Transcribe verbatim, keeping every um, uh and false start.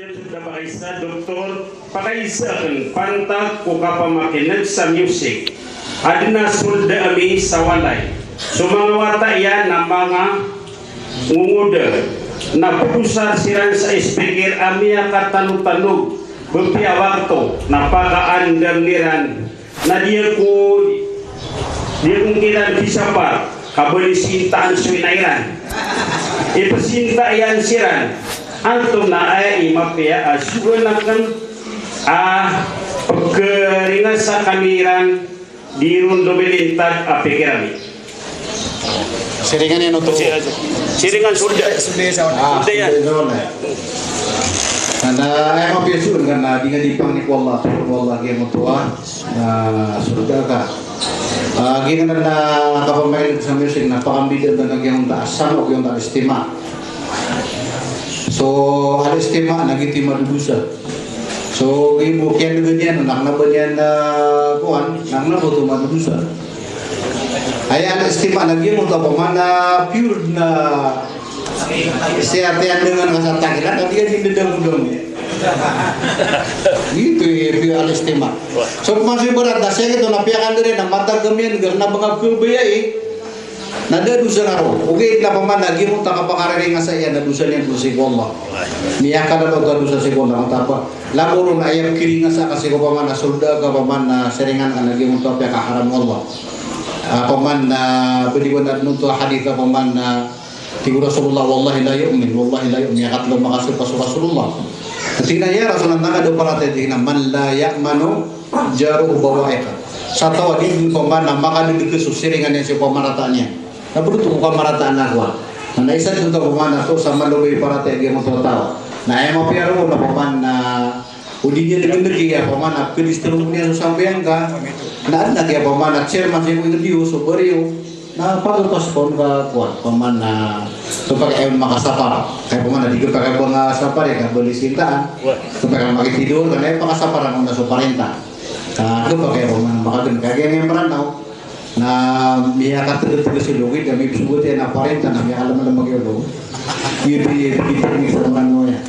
Pakaisa, Doktor, pakaisa akn pantag ko kapamakin'g sa music. Adn a sold ami sa walay. So manga wata iyan na manga ngongoda na pagosar siran sa speaker a miyakatanotanog, bpiya wakto na pakaandam iran na di ako, di ako ngkiran kisapar, ka bali sintaan so ina iran. Ipsinta iyan siran, antonaa i mapiya a sold akn a pkharingasa kami iran, di ron domilintad a pikir ami. Siringan iyan oto. Siringan, sold. Sold iyan. Ah, sold iyan. Na, na, aya mapiya sold ka na, di nga di pangni ko Allah, ko Allah, giya moto a, na, sold ka. Ah, giya na, na, kapamakin'g sa music, na pakambidaan tano giya onta a sama, giya onta a istima'. So, al-istima' na giyoto i madodosa. So, giya bo kiyan'gan iyan, na kna ba niyan, ah, kowan, na kna ba oto madodosa. Aya al-istima' na giya moto a pman a pure na sii a tiyandangan ka sa takilan, na di ka di ndadamodamo. Giyoto i pure al-istima'. So, pman so ibarat na sii ko na piyakandari na matag kami iyan, na ba nga pkhabayai. Na da a dosa nga roo. Ogaid na pman a giya moto a kapakariringasa iyan na dosa niyan sii ko Allah. Miyakadakl oto a dosa sii ko Allah. Antaa pa? Lagid ron a aya pkiringasa ka sii ko pman a sold ka, pman a siringan ka, na giya moto a piyakaharam o Allah. Ah, pman a badi ko na adn oto a hadith a pman a tig o Rasulullah, "Wallahi la yu'min, wallahi la yu'min." Aya katlo a makasopa so Rasulullah. Tig iyan, "Ya Rasulullah, antaa ka da paratiyaya?" Tig iyan a, "Man la ya'manu jaruhu bawa'iqah." Sa taw a di dn pman a makadadakl so siringan iyan sii ko pamarataan iyan. Na pd oto ko pamarataan a kowan. Na isa dn oto pman a toos a malo ba iparatiyaya giya moto a taw. Na aya mapiya roo na pman a o di niyan dn dn giya pman a pkadisturbo niyan so sambayang ka. Na adn a giya pman a chairman sii ko ingd iyo, so bar iyo. Na patotas pn ka kowan, pman a, so pakayon makasapar. Kaya pman a di ka pakay ba nga sapar iyan, ka bali sintaan. So pakay makitidoor ka, na aya pakasapar a na so parinta. Ka, ka pakay pman a makagn. Ka giya nga i Mranaw na miyakatgtg so logid, ka mibsogot iyan a parinta, na miyakalamlam a giya logid. Giyoto i, giyoto i, giyoto i sa Mranaw iyan.